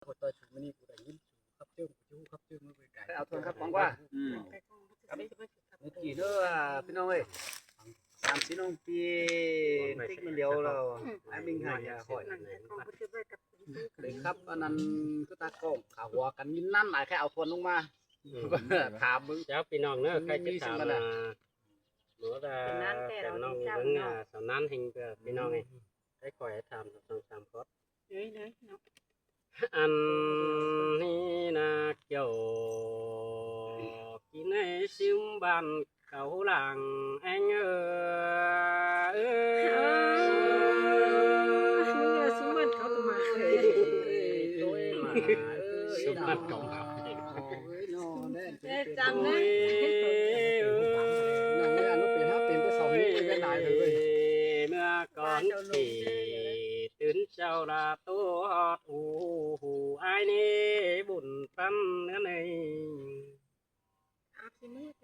ໂອ້ ຕອນຊຸມມື້ນີ້ກູໄດ້ຍິນຊູຂັບເຈິງ ກູຊິຮູ້ຂັບເຈິງມາເບິ່ງໄກ ໄປເອົາຖ້ວຍຂັບຂອງກວ່າ ອືມ ເມື່ອກີ້ເດີ ພີ່ນ້ອງເອີຍ ສາມສີ່ນ້ອງປີ ຕິກມັນຫຼຽວແລ້ວ ອາຍມິງໃຫ້ຍາຂ້ອຍ ໄປຂັບອັນນັ້ນ ຄືຕາກ້ອງ ຂາຫົວກັນຍິນນານຫຼາຍ ໃຄເອົາຖ້ວຍລົງມາ ອືມ ຖາມເບິ່ງ ເຈົ້າ ພີ່ນ້ອງເດີ ໃຄຈະຖາມ ເປັນນານແຕ່ ແຟນນ້ອງມີເບິ່ງ ສຳນານແຮງ ພີ່ນ້ອງເອີຍ ໃຫ້ຂ້ອຍຖາມສອງສາມຄອດ ເອີຍເນາະ ອັນນີ້ນະ ກ່ຽວກິນໃຫ້ຊຶມບ້ານເຂົາຫຼັງແອງເອີ ເອີ ເອີ ຊຶມບ້ານເຂົາຕະໝາ ເອີຍ ຊຶມບ້ານເຂົາມາ ເອີຍ ເນາະ ແດ່ ຈັງເລີຍ ເອີຍ ເມື່ອກ່ອນທີ່ຕື່ນເຊົ້າລະໂຕຮອດ ໂອ້ໂຫ ອາຍເນ ບຸນປັນເນ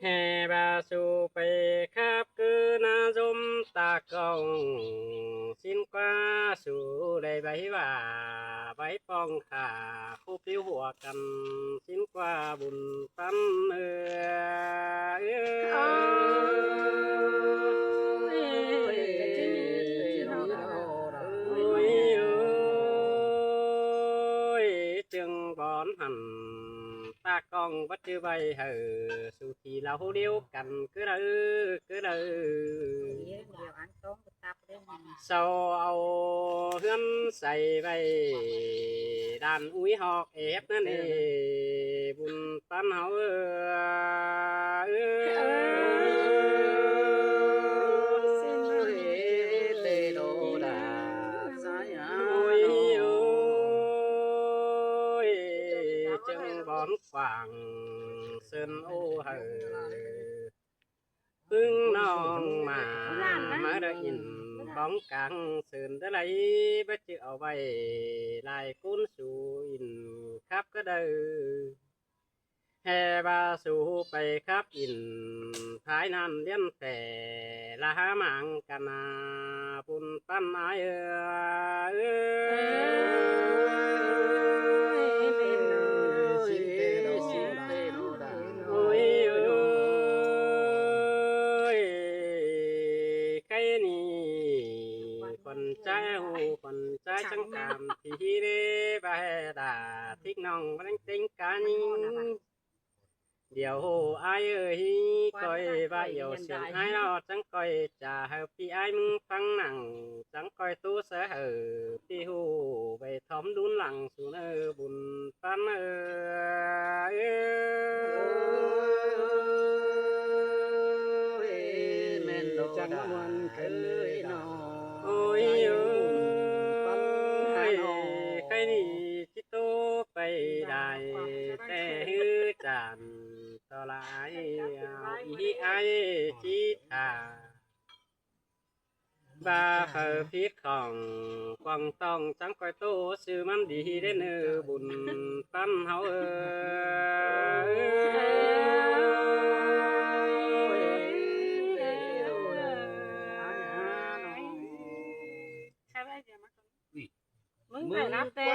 ແຫ່ວ່າສູ່ໄປຂັບຄືນາຊົມຕາກ້ອງ ຊິນກວ່າສູ່ໄດ້ໃບວ່າໃບປ້ອງຂ້າ ຜູ້ປິວຫົວກັນ ຊິນກວ່າບຸນປັນເອີຍ ໂອ້ຍ ໂອ້ຍ ຈຶ່ງບອນຫັ້ນ ຕາກ້ອງບັດຈື່ໄວ້ໃຫ້ ສູ່ທີ່ລາວດຽວກັນ ຄືເດີ ຄືເດີ ດຽວອັນຕ້ອງ ເຊົາເອົາເຮືອນໃສ່ໄວ້ ດ້ານອຸຍຮອກແອບນັ້ນເອ ບຸນປັນເຮົາເອີຍ ໂອ້ຍ ໂອ້ຍ ຈຶ່ງບອນກວ້າງ ເຊີນໂອ້ເຮີ ປຶ້ງນ້ອງມາ ມາເດີອິນບ້ອງກາງ ເຊີນເດີໄລ ບະຈື່ເອົາໄວ້ ຫຼາຍກຸນສູ່ອິນຄັບກະເດີ ແຫ່ວ່າສູ່ໄປຄັບອິນ ພາຍນັ້ນລຽນແຕ່ລະຫາມາງກະນາ ປຸນປັນອາຍເອີຍ ໂອ້ຍ ໂອ້ຍ ໂອ້ຍ ໄຄນີ້ ຄົນໃຈຮູ້ ຄົນໃຈສັງກາມ ທີ່ເດບາແຮດາ ທິກນ້ອງມັນເຕັງການຍິງ ດຽວອາຍເອີຍ ກ້ອຍວ່າອຽວສຽງອາຍເນາະ ຈັ່ງກ້ອຍຈະໃຫ້ພີ່ອາຍມຶງຟັງໜັງ ຈັ່ງກ້ອຍຕູ້ເສືອໃຫ້ພີ່ຮູ້ ໄວ້ທອມດຸນຫຼັງສູ່ເນີບຸນປັນເອີຍ ໂອ້ຍ ແມ່ນດອກ ຈັງມ່ວນຂຶ້ນເລີຍເນາະ ໂອ້ຍ ໂອ້ຍ ໄຄນີ້ ໂຕໄປໄດ້ແຕ່ຮືຈານຕໍ່ລາຍ ອີອາຍຈິດທາ ບາເຝີຜິດຂອງກວາງຕ້ອງ ຈັ່ງກ້ອຍໂຕຊື່ມັນດີເດ້ເນີ ບຸນປັນເຮົາເອີຍ ມຶງໄປລາວແຕ່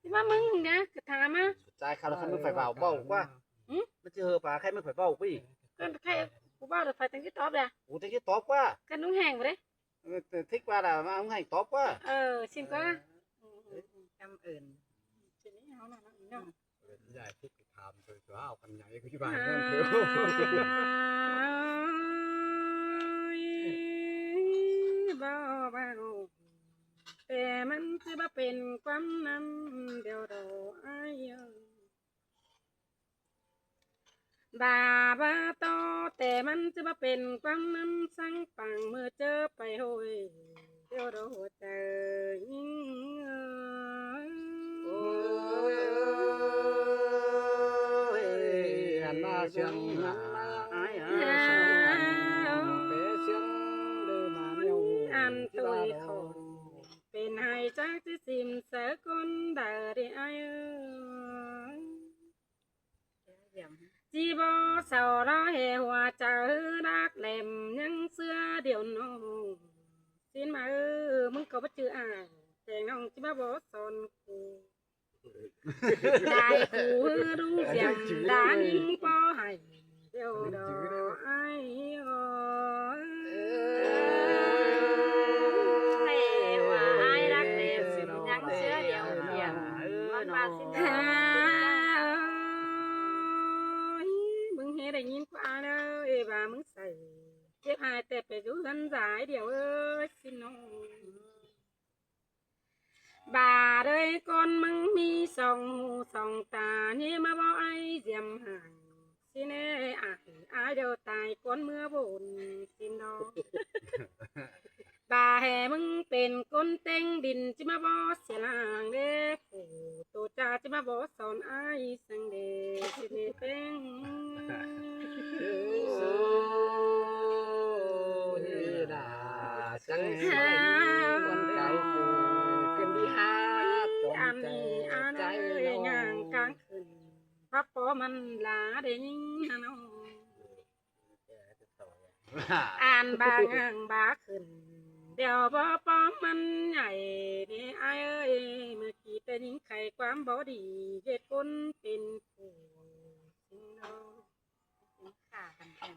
ຊິມາມຶງນະ ກະຖາມມາ ສາຍຄາລະຄັນມຶງໄຟເວົ້າ ເວົ້າກວ່າ ຫື ມັນຊິເຫີປາ ໃຄມຶງໄຟເວົ້າກວ່າອີກ ກະໃຄກູເວົ້າແລ້ວ ໃຜຈັ່ງຊິຕອບລະ ກູຈັ່ງຊິຕອບກວ່າ ກະນຸງແຮງບໍ່ເດ້ ເອີ ທິກວ່າລະ ມານຸງແຮງຕອບກວ່າ ເອີ ຊິມກວ່າ ເອີ ກຳເອີນ ຊິມີເຮົານະເນາະ ຍາຍທິກຖາມເທື່ອ ເອົາຄັນໃຫຍ່ຄືຊິວ່າ ເອີ ເອີ ບໍ່ເວົ້າ ແຕ່ມັນຊິບໍ່ເປັນຄວາມນັ້ນດຽວດອກອ້າຍເອີຍ ບາບາໂຕ ແຕ່ມັນຈະບໍ່ເປັນຄວາມນຳສັງປັງ ເມື່ອເຈີໄປໂຫຍ ດຽວດອກຫົວໃຈຍິງເອີຍ ໂອ້ຍ ອັນວ່າສຽງນາຍເອີຍ ເປັນສຽງເດີມາແນວ ອັນຕຸ້ຍຂອງ ເປັນໃຫ້ຈັກຊິຊິມໃສ່ຄົນໃດເດອ້າຍເອີຍ ຊິບໍ່ເສົ້າລໍແຫ່ຫົວໃຈຮັກແຫຼມຍັງເຊື່ອດຽວນ້ອງ ຊິນມາເອີຍ ມຶງກໍບໍ່ຈື່ອ້າຍ ແຕ່ນ້ອງຊິມາບໍ່ສອນກູ ເອີ ໄດ້ຄູ່ຮູ້ສຽງດາຍິງບໍ່ໃຫ້ດຽວດອກອ້າຍເອີຍ ວ່າອ້າຍຮັກແຕ່ສິນຍັງເຊື່ອດຽວດຽວ ມັນວ່າສິນ ເອີຍ ມຶງເຮັດໄດ້ຍິນກວ່າເດີ ເອີຍ ວ່າມຶງໃສ່ ເຈັບຫາຍແຕ່ໄປຢູ່ເຮືອນສາຍດຽວເອີຍ ສິນນ້ອງ. ບາເດີຍ ຄົນມຶງມີສອງຫູສອງຕາ ຍິງມາບໍ່ອ້າຍຢ້ຽມໃຫ້ ສິນເອີຍ ອ້າຍດຽວຕາຍກ່ອນເມືອບຸນ ສິນດອກ. ບາແຫ່ມຶງເປັນຄົນເຕັງດິນ ຈິມາບໍ່ສຽລາງເດ້ ຜູ້ໂຕຈາ ຈິມາບໍ່ສອນອ້າຍສັງເດ ສິນເອເປັງ ໂອ້ຍ ດາ ສັງເດ ຄົນເກົ່າຜູ້ເປັນທີ່ຮັກ ອັນນີ້ອັນເອີຍ ຍ່າງກາງຂຶ້ນ ພັບປໍມັນລາໄດ້ຍິງນະນ້ອງ. ອ່ານບາຍ່າງບາຂຶ້ນ ດຽວບໍ່ປ້ອມມັນໃຫຍ່ເດ້ອ້າຍເອີຍ ເມື່ອກີ້ແຕ່ຍິງໄຂຄວາມບໍ່ດີ ເຮັດຄົນເປັນຜູ້ສິງໂລ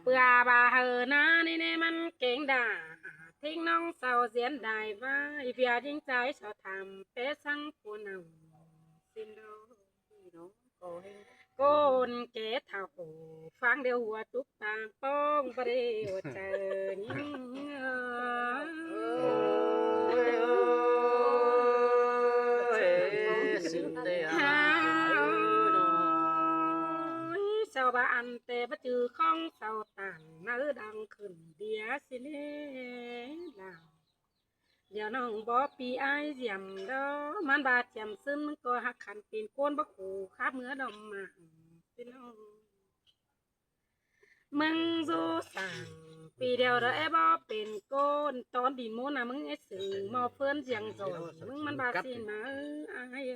ເພື່ອວ່າເຮີນານີ້ແນ່ມັນເກັ່ງດາ ທິງນ້ອງເຊົາສຽນດາຍໄວ້ ເວຍຍິງໃຈເຊົາທຳແປສັງຜູ້ນຳສິງໂລ. ໂກນແກ່ເຖົ້າ ຟັງແລ້ວຫົວຈຸກຕາງປ່ອງ ບໍ່ໄດ້ຫົວໃຈຍິງ ໂອ້ຍ ຊາວບ້ານແຕ່ບໍ່ຈື່ຂອງຊາວຕານ ໃນດັງຂຶ້ນເດຍຊິເນລາວ ດຽວນ້ອງບໍ່ປີອ້າຍຢ້ຽມດອກ ມັນບາດຈຳຊຶມ ມັນກໍຮັກຂັນເປັນຄົນບໍ່ຄູ່ ຄາບເມືອດອມມາໃຫ້ພີ່ນ້ອງ ມຶງຢູ່ສ້າງປີດຽວດອກ ແອບໍ່ເປັນຄົນ ຕອນດິນມົນນະ ມຶງເຮັດເຊິ່ງໝໍ້ເຟີນສຽງຈອຍ ມຶງມັນບາຊິມາອ້າຍເອີຍ.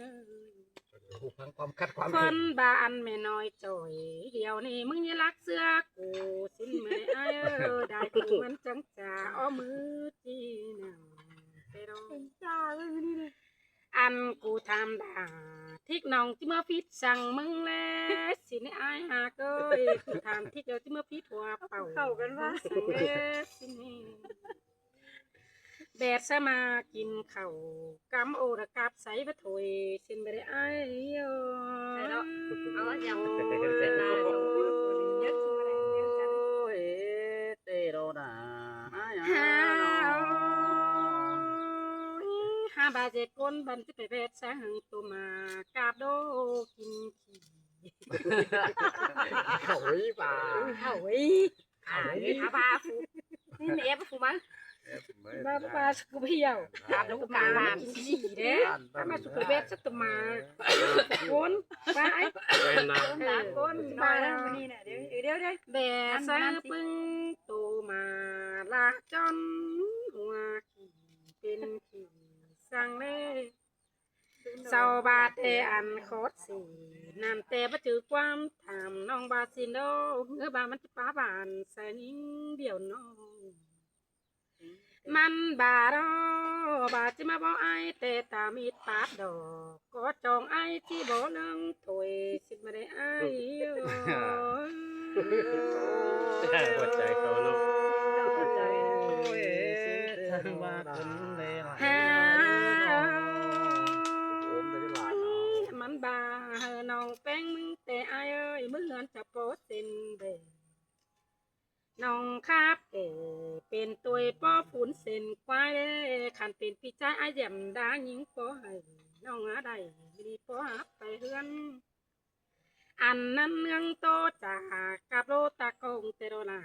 ຜູ້ຟັງຄວາມຄັດຄວາມ ເພິ່ນບາອັນແມ່ນ້ອຍຈ່ອຍ ດຽວນີ້ມຶງຢ່າລັກເຊື່ອກູ ສິນແມ່ອ້າຍເອີຍ ໄດ້ກູມັນຈັ່ງຈາ ອ້ອມມືຈີນາງເປໂດ ອັນກູຖາມດາ ທິກນ້ອງຈິເມືອຜິດສັງມຶງແລ ສິນແມ່ອ້າຍຫາກເອີຍ ກູຖາມທິກດຽວຈິເມືອຜິດຫົວເປົ່າ ເຂົ້າກັນວ່າ ສັງເດ ສິນແມ່ ແບດສະມາກິນເຂົ້າ ກຳໂອລະກັບໃສ່ບະຖ້ວຍ ຊິນບໍ່ໄດ້ອ້າຍເອີຍ ເອົາຫຍັງເປັນໜ້າ ໂອ້ຍ ເຕໂລນາ ຫາບາເຈັດຄົນ ບັນຈະໄປແບດສະຫຶງໂຕມາ ກາບໂດກິນຂີ້ ເຂົາອີ່ປາ ເຂົາອີ່ ອ່າ ເອີຍ ອາບາຟູ ນີ້ແອບຟູມາ ບາ ບາ ບາສະກຸບຽວ ຕາມລູກກາງບ້ານ ຂີ້ເດ້ ອາບາສະກຸບຽວ ສະຕະມາ ຄົນ ບາ ໄອ້ ຄົນ ບາ ຄົນ ບາ ນີ້ນະ ດຽວ ດຽວ ດຽວ ແບ ໃສ່ປຶ້ງໂຕມາ ລາຈອນ ຫົວຂີ້ ເປັນຂີ້ສັງເລ ເຊົາບາດແຕ່ອັນຂອດສີ ນຳແຕ່ບໍ່ຈື່ຄວາມຖາມ ນ້ອງບາຊິນໂດ ເຮືອບາມັນຈະປາບານໃສ່ຍິງດຽວນ້ອງ ມັນບາດອ ບາຊິມາບໍ່ອາຍ ແຕ່ຕາມິດປາດດອກ ກໍຈອງອາຍທີ່ບໍ່ເລື່ອງຖ້ວຍ ຊິບໍ່ໄດ້ອາຍ ຫົວໃຈເຂົາເນາະ ໂອ້ຍ ຊ່າງວ່າເພິ່ນແລຫຼາຍ ມັນບາເຮີນ້ອງແປ້ງ ມຶງແຕ່ອາຍເອີຍ ມື້ເຮືອນຈະພໍເຊັ່ນໃດ ນ້ອງຄາບແກ່ເປັນຕົວຍປໍຝຸ່ນເຊັ່ນຄວາຍເດ້ ຄັນເປັນພີ່ຊາຍອາຍຢ້ຽມດາຍິງ ຂໍໃຫ້ນ້ອງຫາໄດ້ດີ ຂໍຮັບໄປເຮືອນ ອັນນັ້ນເມືອງໂຕຈາກກັບໂລຕາກອງແຕ່ໂລລາ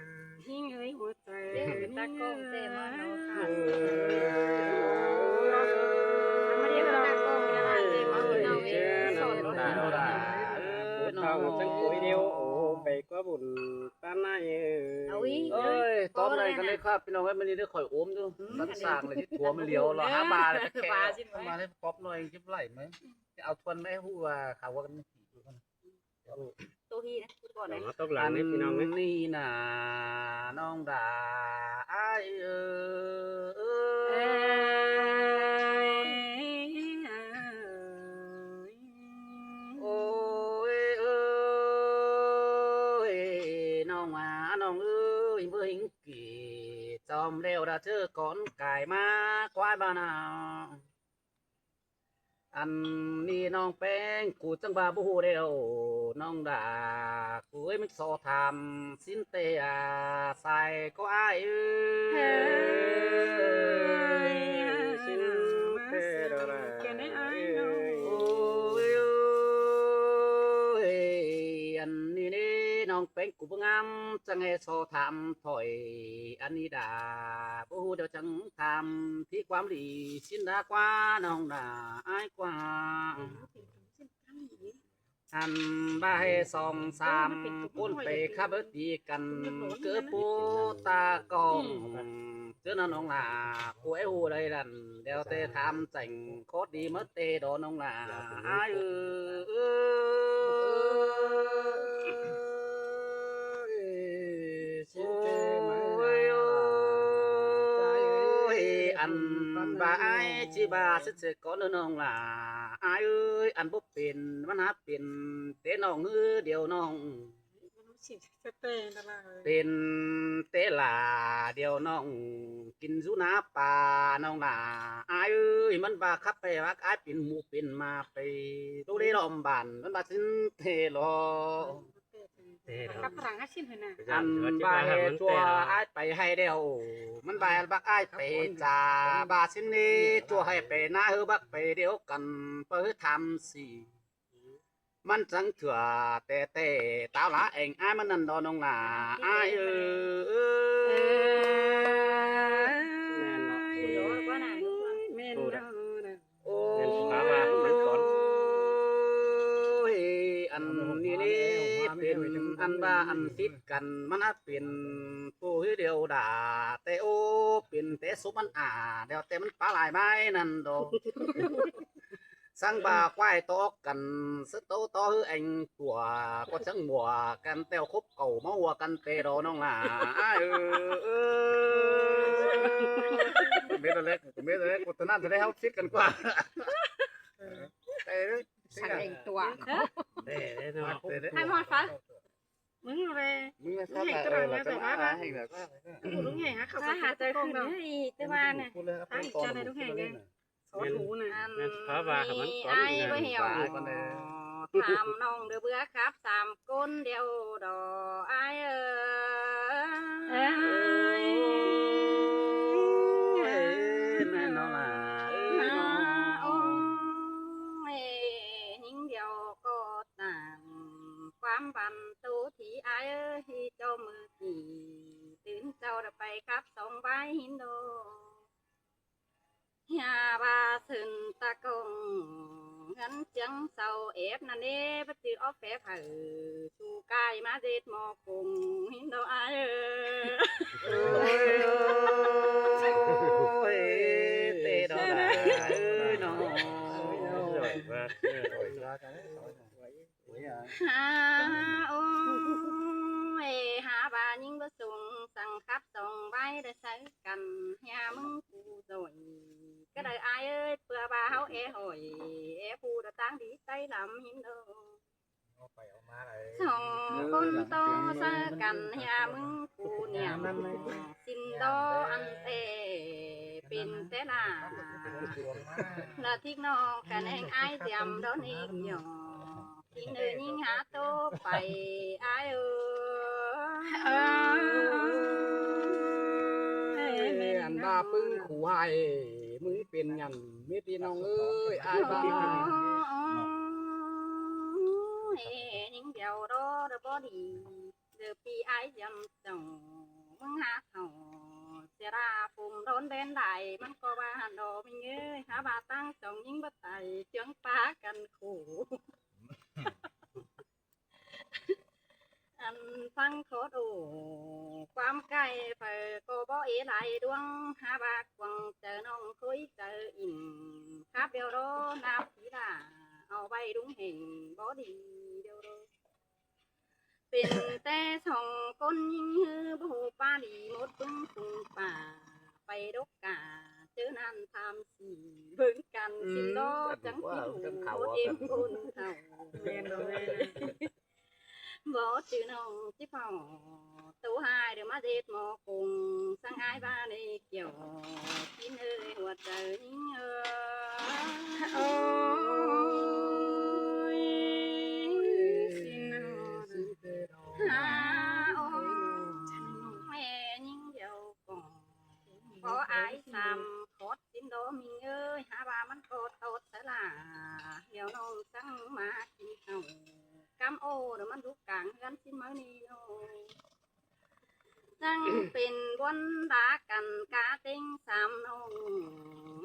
ຍິງເອີຍຫົວໃຈ ຕາກອງແຕ່ມາເນາະ ມາເດ້ຕາກອງເດ້ ມາເນາະ ເອີ ເຖົ້າຈັ່ງໂກຍດຽວ ໂອ້ ໄປກວ່າບຸນ ປານນາຍເອີຍ ເອີຍ ຕອບໄດ້ກັນເລີຍຄັບ ພີ່ນ້ອງເອີຍ ມື້ນີ້ໄດ້ຂ້ອຍໂອມຢູ່ ມັນສ້າງເລີຍ ຜົວມາຫຼຽວ ລາວຫາບາເລີຍ ແຄ່ມາໄດ້ປອບໜ້ອຍ ຈິບໄຫຼໄໝ ເອົາທວນໄມ້ຮູ້ວ່າເຂົາວ່າກັນ ໂຕຮີນະ ກ່ອນນະ ມາຕົກຫຼັງນີ້ ພີ່ນ້ອງເອີຍ ອັນນີ້ນາ ນ້ອງດາ ອ້າຍເອີຍ ເອີຍ ເບິ່ງກີຈອມແລ້ວລະເຈີກ່ອນກາຍມາຄວາຍມານາ. ອັນນີ້ນ້ອງແປ້ງ ກູຈັ່ງວ່າບໍ່ຮູ້ແລ້ວນ້ອງດາ ກູເອີຍ ມັນສອບຖາມສິນແຕ່ອາສາຍກໍອ້າຍເອີຍ. ໂອ້ຍ ອັນນີ້ເດ້ນ້ອງແປ້ງ ກູບໍ່ງາມ ຈັ່ງໃຫ້ສອບຖາມຖອຍ ອັນນີ້ດາ ບໍ່ຮູ້ດຽວຈັ່ງຖາມທີ່ຄວາມດີ ສິນດາກວ່ານ້ອງດາ ອ້າຍກວ່າ. ອັນວ່າໃຫ້ສອງສາມຄົນໄປຂັບລົດຕີກັນ ເກີດໂປຕາກອງ ເຈີນະນ້ອງຫຼ້າ ຜູ້ໃດຮູ້ໄດ້ນັ້ນ ແລ້ວແຕ່ຖາມແຈ້ງ ໂຄດດີໝົດເຕດອນ້ອງຫຼ້າ ອ້າຍເອີຍ. ໂອ້ຍ ອັນວ່າອ້າຍຊິວ່າເສຍກ່ອນເດີນ້ອງຫຼ້າ ອ້າຍເອີຍ ອັນບໍ່ເປັນ ມັນຫາເປັນແຕ່ນ້ອງເອີຍ ດຽວນ້ອງ ເປັນແຕ່ຫຼ້າ ດຽວນ້ອງກິນຢູ່ນາປ່ານ້ອງຫຼ້າ ອ້າຍເອີຍ. ມັນວ່າຂັບໄປວ່າອ້າຍເປັນໝູເປັນໝາ ໄປໂລເລລ້ອມບ້ານ ມັນວ່າຊິນເທລໍ ກັບພະລັງອາຊີບຫັ້ນນະ ອັນວ່າແຫ່ຕົວອ້າຍໄປໃຫ້ແລ້ວ ມັນວ່າບັກອ້າຍໄປຈາ ວ່າຊິນເນຕົວໃຫ້ໄປນາ ເຮີບັກໄປດຽວກັນ ປະເຮີຖາມຊິ ມັນຈັ່ງເທື່ອແຕ່ແຕ່ຕາວຫຼາແອງອ້າຍມັນນັ້ນດອນ້ອງຫຼ້າ ອ້າຍເອີຍ. ໂອ້ຍ ອັນນີ້ເດ້ເປັນອັນວ່າອັນຕິດກັນ ມັນອາດເປັນຜູ້ດຽວດາ ແຕ່ໂອ້ ເປັນແຕ່ສົມມັນອາ ແລ້ວແຕ່ມັນປາຫຼາຍໄມ້ນັ້ນດອກ. ສັງບາຄວາຍຕອກກັນ ສະໂຕຕໍ່ເຮີແອງຕົວ ກໍຈັ່ງມົວກັນແຕ່ວຄົບເກົ່າມາຫົວກັນແຕ່ດອກນ້ອງຫຼ້າ ອ້າຍເອີຍ. ເມດແລກ ເມດແລກ ກົດຕະນັ້ນຈະໄດ້ເຮົາຄິດກັນກວ່າ ເອີ ສັງແອງຕົວ ເອີ ເນາະ ໃຫ້ມອດຟັງ ມຶງເອົາເລີຍ ມຶງເອົາເລີຍ ເອີ ລະຈະມາຫາແຮງ ລູກແຮງຫາເຂົ້າ ຫາແຕ່ຄືນ ແຕ່ວ່ານະ ທາງຈະໄດ້ລູກແຮງເດ້. ສອນຫູນະ ແມ່ນພາວ່າໃຫ້ມັນກ່ອນ ອ້າຍບໍ່ເຫ່ວ ຖາມນ້ອງເດີເບື່ອຄັບສາມຄົນດຽວດອກ ອ້າຍເອີຍ. ໂອ້ຍ ແມ່ນເນາະຫຼ້າເອີຍເນາະ ໂອ້ຍ ຍິງດຽວກໍຕາມ ຄວາມບັນຕູທີ່ອ້າຍເອີຍ ເຈົ້າມື້ກີ້ ຕື່ນເຊົ້າໄປຂັບສອງໄວ້ຫີນໂດ ເຮຍວ່າເຊີນຕາກອງ ເຮືອນຈຽງເຊົາແອບນັ້ນເດ້ ປະຈື່ອອກແປບໃຫ້ສູ່ກາຍມາເດັດໝໍກົງຫີນດອກອ້າຍເອີຍ. ໂອ້ຍ ເຕະດອກອ້າຍເອີຍເນາະ. ຫາ ໂອ້ຍ ຫາວ່າຍິງບໍ່ສູງ ສັງຂັບສອງໄວ້ໄດ້ໃຊ້ກັນ ເຮຍມຶງກູໂດຍ ກະໄດ້ອ້າຍເອີຍ ເພື່ອວ່າເຮົາແອຫອຍ ແອຜູ້ດາຕ່າງດີໃຕ້ລຳຫີນໂດ ສອງຄົນຕໍ່ໃຊ້ກັນ ເຮຍມຶງກູນຽມ ສິນໂດອັນແຕ່ເປັນແຕ່ລາ ລະທິກນ້ອງກະແນງອ້າຍຈຽມດອນອີກຫຍໍ້ ກິນເອີຍິງຫາໂຕໄປອ້າຍເອີຍ. ອັນດາປຶ້ງຄູໃຫ້ ມຶງເປັນຫຍັງເມດດີນ້ອງເອີຍ ອ້າຍບ້ານ ຍິງດຽວດອ ດອບໍ່ດີ ເດີປີອ້າຍຈຳເຈົ້າ ມຶງຫາເຂົ້າເສຍລາ ພູມໂດນແດນຫຼາຍ ມັນກໍວ່າຫັ້ນດອກມິງເອີຍ ຫາວ່າຕັ້ງສອງຍິງບໍ່ຕາຍ ເຈືອງປາກັນຄູ່ ອັນຟັງຂໍໂທ ຄວາມໃກ້ໃຜກໍບໍ່ເອຫຼາຍດວງ ຫາວ່າກວາງໃຈນ້ອງຄຸຍໃຈອິນ ຄາບດຽວໂດນາພີລາ ເອົາໄວ້ດຸງແຫ່ງບໍ່ດີດຽວໂດ ເປັນແຕ່ສອງຄົນຍິງຮື ບໍ່ຮູ້ປາດີໝົດປຶ້ງປຸງປ່າ ໄປດົກກາ ເຈີນັ້ນຖາມສີເບິ່ງກັນ ອືມ ສິດອກ ຈັງຊິຮູ້ ເອີ ເອັມຄົນເຖົ້າ ແມ່ນບໍ່ແມ່ນ ບໍ່ຈື່ນ້ອງຊິເຝົ້າ ໂຕຮ້າຍເດີມາເຮັດໝໍກົງ ສັງອາຍວ່າໃນແກ້ວ ກິນເອີຍຫົວໃຈຍິງເອີຍ ໂອ້ຍ ສິນເອີຍ ຫາໂອ້ຍ ແມ່ຍິງດຽວກໍ ບໍ່ອາຍສາມຂອດສິນດອກມິງເອີຍ ຫາວ່າມັນກໍຕອດສະຫຼາ ດຽວນ້ອງສັງມາກິນເຂົ້າ ກຳໂອ້ ດຽວມັນຢູ່ກາງເຮືອນສິນເມີນີ້ນ້ອງ ຈັ່ງເປັນວັນດາກັນກາເຕັງສາມນ້ອງ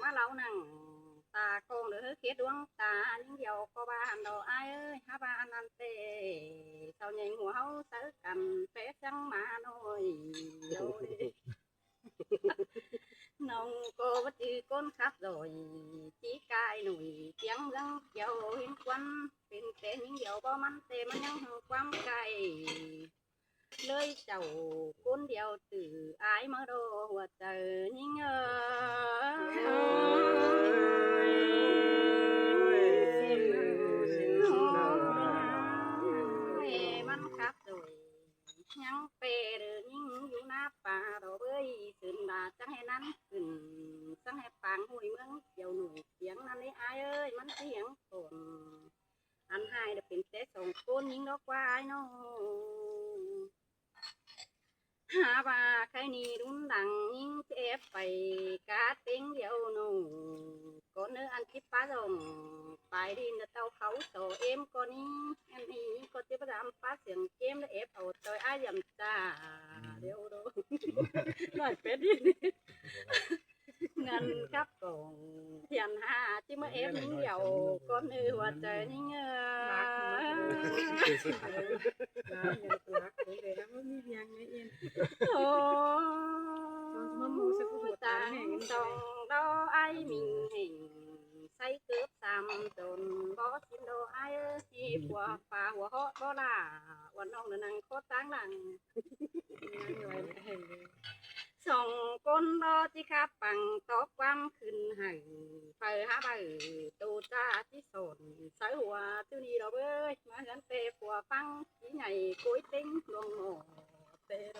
ມາເລົ່ານັ່ງຕາກອງເດີເຂດດວງຕາ ຍິງດຽວກໍວ່າຫັ້ນດອກອາຍເອີຍ ຫາວ່າອັນນັ້ນເຕ ເຊົາໃຫຍ່ຫົວເຮົາໃສ່ກັນ ແປະສັງມານ້ອຍດຽວເດ້ ນ້ອງກໍວ່າຈື່ຄົນຂັບດອຍ ຈີກາຍໜຸ່ຍ ຈຽງເມືອງກຽວ ເຫັນຄວັນເປັນແຕ່ຍິງດຽວ ບໍ່ມັນແຕ່ມັນຍັງຫຶງຄວາມໄກ ເລີຍເຈົ້າຄົນດຽວຕື້ອາຍມາດໍຫົວໃຈຍິງເອີຍ ມັນຂັບໂດຍຍັງເປເດີຍິງຢູ່ໜ້າປ່າດອກເອີຍ ຊື່ນດາຈັ່ງໃຫ້ນັ້ນຂຶ້ນ ຈັ່ງໃຫ້ປາງຫ້ວຍເມືອງກຽວໜຸ່ຍ ສຽງນັ້ນເດ້ອາຍເອີຍ ມັນສຽງຄົນ ອັນຫາຍເດີເປັນແຕ່ສອງຄົນຍິງດອກວ່າອາຍນ້ອງ ຫາວ່າໃຄນີ້ລຸນດັງຍິງເອບໄປກາເຕັງດຽວໜູ ກ່ອນເນີອັນຈິບປາດອງ ປາຍດິນເຕົ້າເຂົາໂຕເອມກໍນີ້ ອັນນີ້ກໍຈິບປາດຳປາສຽງເກມເອບເອົາໂຕຍອາຍຢຳຈາດຽວໂດ ໜ້ອຍເປັດດີ ເງິນກັບກອງທຽນຫາທີ່ມາແອບຍິງດຽວ ກ່ອນເອີຫົວໃຈຍິງເອີ ໂອ້ ຕັງສອງດອກອາຍມິງແຫ່ງ ໃສ່ເກີບສາມຕົນ ບໍ່ສິນດອກອາຍເອີຍ ຜົວປ່າຫົວເຫາະບໍ່ຫຼ້າ ວ່ານ້ອງນະນັ່ງໂຄດຕາງຫຼັງ ສອງຄົນບໍ່ຈິຂັບປັງ ຕອບຄວາມຂຶ້ນໃຫ້ ໄປຫາໃບໂຕຈາທີ່ສອນ ໃສ່ຫົວຈຸນີ້ດອກເອີຍ ມາເຮືອນເປຜົວຟັງ ທີ່ໃຫຍ່ໂກຍເຕັງຫຼວງໝໍເຕໂລ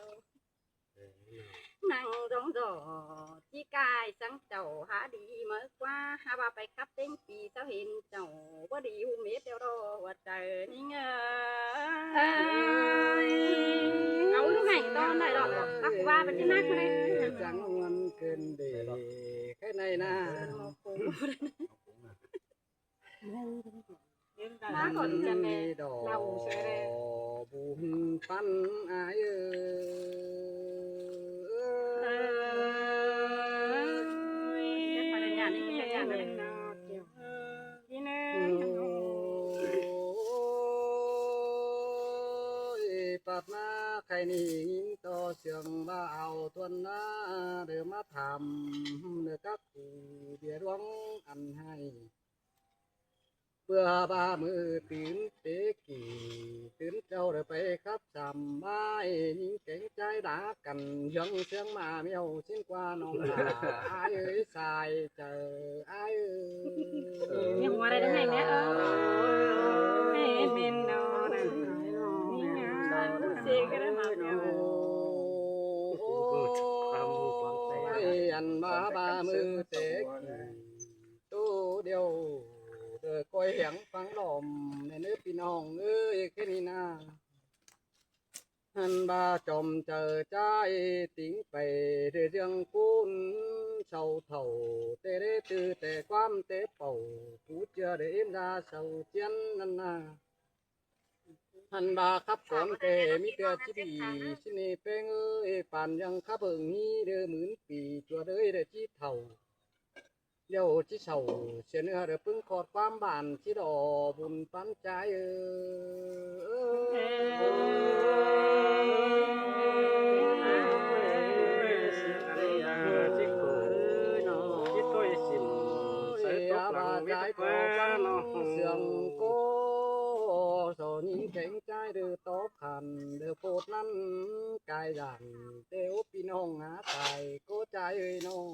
ນັ່ງດອງດອກ ທີ່ກາຍສັງເຈົ້າຫາດີເມີກວ່າ ຫາວ່າໄປຂັບເຕັງປີເຈົ້າເຫັນເຈົ້າ ບໍ່ດີຫູເມັດດຽວດອກ ໃຈນີ້ເອີຍ ເອີຍ ເອົາລູກໃຫ້ຕອນໃດດອກ ປັກວ່າໄປທີ່ນັກເລີຍ ຈັງມ່ວນເກີນເດ ແຄ່ໃນນາ ມາກ່ອນຈະແມ່ເລົ່າເສຍແລ້ວ ບຸນປັນອາຍເອີຍ ເອີຍ ເປັນພັນລະຍານີ້ເປັນຍາດກັນ ໂອ້ຍ ປາດມາໄຄນີ້ຍິງຕໍ່ເຊື່ອງວ່າເອົາທວນນາ ເດີມາຖາມເດີກັກກູເບຍດວງອັນໃຫ້ ເພື່ອວ່າມື້ຕື່ນເຕກີ່ ຕື່ນເຈົ້າໄດ້ໄປຂັບສາມມາຍ ຍິງແກງໃຈດາກັນ ເຮືອງເຊື່ອງມາແມວຊິນກວ່ານ້ອງຫຼ້າ ອາຍເອີຍ ສາຍ ເຈົ້າ ອາຍເອີຍ ຍັງວ່າໄດ້ໄດ້ແມ່ເອີຍ ເປັນເນາະ ນີ້ງາມເຊກະໄດ້ມາແມ່ ໂອ້ຍ ອັນວ່າບາມືແຕກ ໂຕດຽວ ເດີກ້ອຍແຮງຟັງລອມ ແນ່ເນີພີ່ນ້ອງເອີຍ ຄືນີ້ນາ ຫັ້ນວ່າຈອມເຈີຈາຍຕິງໄປເດີເລື່ອງປູນເຊົາເຖົ້າ ແຕ່ເດຕື້ແຕ່ຄວາມແຕ່ເປົ່າ ປູເຈືອເດີເອັມດາເຊົາຈຽນນັ້ນນາ ຫັ້ນວ່າຂັບກ່ອນແຕ່ມີເທື່ອຈິດດີ ຊິເນແປງເອີຍ ປານຍັງຂັບເບິ່ງມີເດີໝື່ນປີ ຕົວເດີເດີຈິເຖົ້າ ດຽວຊິເສົ້າເສຍເນື້ອເດີປຶ້ງຂອດຄວາມບານຊິດອກບຸນປັນໃຈເອີຍ ເສຍງໂກສອນຍິງແຂງໃຈເດີຕອບຂັນເດີໂພດນັ້ນກາຍດານ ແຕ່ໂອ ພີ່ນ້ອງຫາຕາຍໂກຈາຍເອີຍນ້ອງ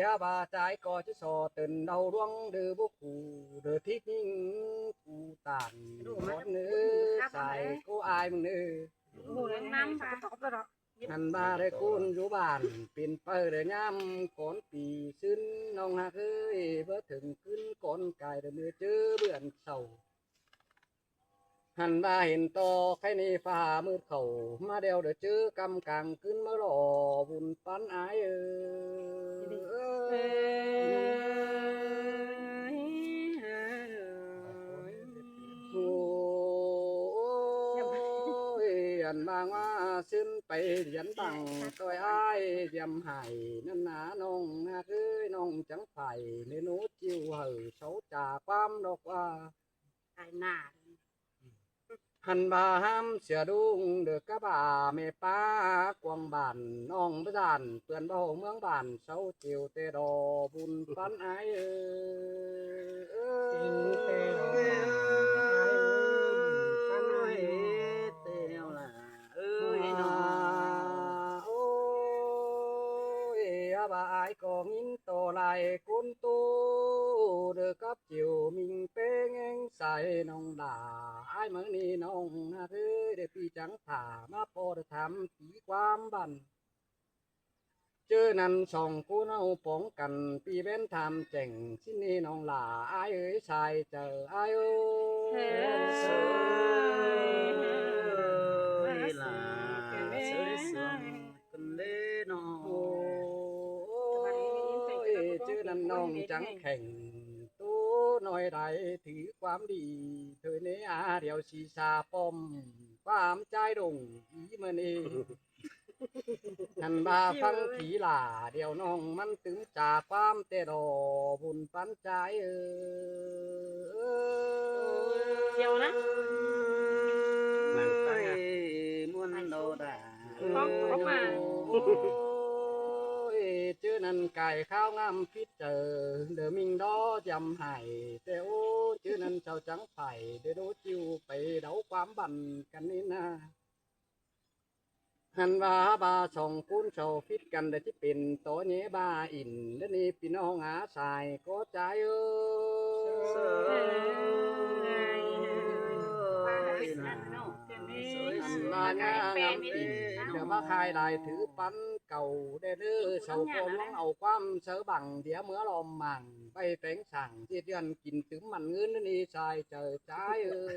ຍ ອາບາຈາຍກໍຈະສໍເຕີນເດົາດວງເດີບໍ່ຄູ່ເດີທິກຍິງກູຕານ ດອນເດີສາຍກູອາຍມຶງເດີ ຮູ້ນຳນຳຕອບແລ້ວເນາະ. ຫັ້ນວ່າໄດ້ຄູນຢູ່ບ້ານ ເປັນໄປໄດ້ຍາມກ່ອນປີຊືນ ນ້ອງຮັກເອີຍ ບໍ່ເຖິງຄືນກ່ອນກາຍ ໄດ້ມື້ເຈີເບືອນເຊົາ ຫັ້ນວ່າເຫັນຕໍ່ໄຄນີ້ຟ້າມືດເຂົ້າ ມາແລ້ວເດີເຈີກຳກາງຄືນ ມາລໍບຸນປັນອາຍເອີຍ. ໂອ້ຍ ອັນມາງວ່າຊຶນໄປລຽນບັງ ຕ້ອຍອ້າຍຢຽມໃຫ້ນັ້ນນາ ນ້ອງຮັກເອີຍ ນ້ອງຈັງໄປເນໂນຈິວ ໃຫ້ເຊົາຈາກຄວາມດອກວ່າ ຕາຍໜ້າ ຫັ້ນວ່າຫ້າມເສຍດຸງເດີກະບາ ແມ່ປ້າກວາງບ້ານ ນ້ອງບໍ່ຢ້ານເປື້ອນເວົ້າເມືອງບ້ານ ເຊົາຈິວແຕ່ດໍບຸນປັນອາຍເອີຍ. ເອີຍ ແຕ່ວລະເອີຍເນາະ ໂອ້ຍ ອາບາອາຍກໍຍິນຕໍ່ຫຼາຍຄົນໂຕ ເດີກັບຈິວມິງເປງແອງໃສນ້ອງຫຼ້າ ອາຍມື້ນີ້ນ້ອງນາເອີຍ ໄດ້ປີຈັງຖ້າມາພໍໄດ້ຖາມຕີຄວາມບັນ ເຈີນັ້ນສອງຄູ່ເຮົາປ້ອງກັນ ປີແວ່ນຖາມແຈ້ງຊິນີ້ນ້ອງຫຼ້າ ອາຍເອີຍ ສາຍເຈີອາຍເອີຍ ເອີຍຫຼ້າເອີຍ ສວຍສວງ ເພິ່ນເດ້ນ້ອງ ໂອ້ຍ ເຈີນັ້ນນ້ອງຈັງແຂງ ໂຕນ້ອຍໃດຖືຄວາມດີ ເທີເນອາດຽວສີສາປ້ອມ ຄວາມຈາຍດົງອີມະນີ ຫັ້ນວ່າຟັງທີຫຼ້າ ດຽວນ້ອງມັນຕຶມຈາຄວາມແຕ່ດໍບຸນປັນຈາຍເອີຍ ດຽວນະ ມັນໄປມ່ວນໂດດາ ຂອງຂອງມາ ໂອ້ຍ ເຈີນັ້ນກາຍຂາວງາມພິດເຈີ ເດີມິງດໍຈຳໃຫ້ ແຕ່ໂອ້ ເຈີນັ້ນເຈົ້າຈັງໄປ ເດີໂດຈິວໄປເດົາຄວາມບັນກັນນີ້ນາ ຫັ້ນວ່າບາສອງຄູນເຊົາຜິດກັນ ແຕ່ທີ່ເປັນຕໍ່ແຍບາອິນ ແລະນີ້ພີ່ນ້ອງອາສາຍກໍຈາຍເອີຍ ເອີຍ ອັນວ່າຍາງາມອີກ ດຽວມາຂາຍຫຼາຍຖືປັນເກົ່າແດ່ເດີ ເຊົາກໍລວງເອົາຄວາມເຊີບັງ ດຽວເມືອລ້ອມໝັ່ງ ໄປແປງສ້າງເຮັດເຮືອນກິນຕື່ມມັນເງິນນີ້ຊາຍເຈີຈາຍເອີຍ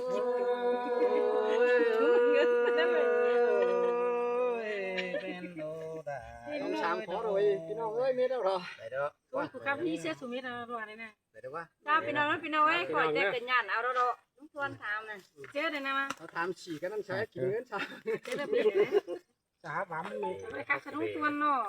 ເງິນມັນນະເວີຍ ເງິນມັນນະເວີຍ ແມ່ນໂລດາ ຕ້ອງສາມຂໍໂດຍ ພີ່ນ້ອງເອີຍ ມີແລ້ວເນາະ ໄປເດີ ໂອ້ຍ ກູຄຳມີເສຍສຸມິດເອົາດ້ວຍນະ ໄປເດີວ່າ ຈ້າ ພີ່ນ້ອງ ພີ່ນ້ອງເອີຍ ຂໍແຕ່ເປັນຍານເອົາເດີ ລຸງທວນຖາມນະ ເຈີໄດ້ນະມາ ເຮົາຖາມສີກັນນຳໃຊ້ກິນເງິນຊະ ເຈີໄດ້ເປັນ ສາບາມນີ້ ໄປຄັກສະດຸ້ງຕວນເນາະ